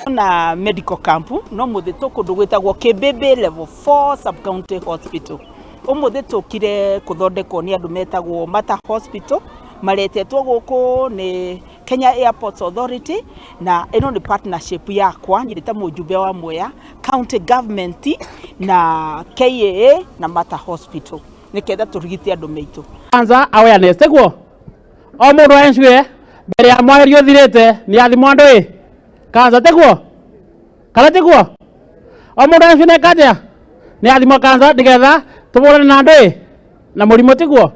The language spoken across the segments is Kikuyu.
Na medical camp no muthi tũ kũndũ gwĩtagwo Kĩmbĩmbĩ level 4 sub county hospital. Ũmũthĩ tũkire kũthondekwo nĩ andũ metagwo Mata Hospital, maretetwo gũkũ nĩ Kenya Airports Authority, na ĩno nĩ partnership yakwa nyĩ ta mũjumbe wa Mwea county government na KAA na Mata Hospital nĩketha tũrigite andũ maitũ. Kwanza awareness teguo o mũndũ ensure mbere ya mweri ũthirĩte nĩ athimwo andũ ĩ kansa, teguo kana tiguo? O mũndũ ensure nĩ eka atĩa, nĩ athimwo kansa nĩgetha tũbũrane na andũ ĩ na mũrimũ, tiguo?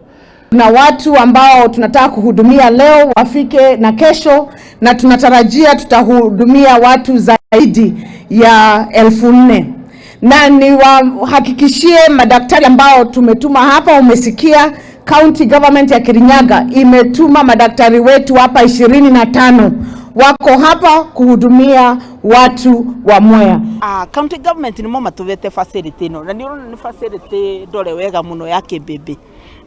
Na watu ambao tunataka kuhudumia leo wafike na kesho, na tunatarajia tutahudumia watu zaidi ya 4,000. Na niwahakikishie madaktari ambao tumetuma hapa, umesikia county government ya Kirinyaga imetuma madaktari wetu hapa 25, wako hapa kuhudumia watu wa Mwea. County government nĩmo matũvete facility ĩno, na nĩ ũrona nĩ facility ndore wega mũno ya Kĩmbĩmbĩ,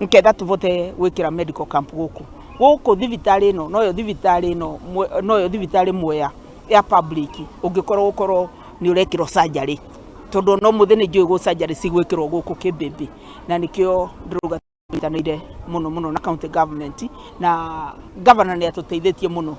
nketha tũvote gwĩkĩra medical camp gũkũ thibitarĩ ĩno. Noyo thibitarĩ ĩno noyo thibitarĩ Mwea ya public ũngĩkorwo gũkorwo nĩ ũrekĩrwo surgery, tondũ no mũthĩ nĩ njũĩ gũ surgery cigwĩkĩrwo gũkũ Kĩmbĩmbĩ, na nĩkĩo ndĩrauga tũnyitanĩire mũno mũno na county government, na governor nĩ atũteithĩtie mũno.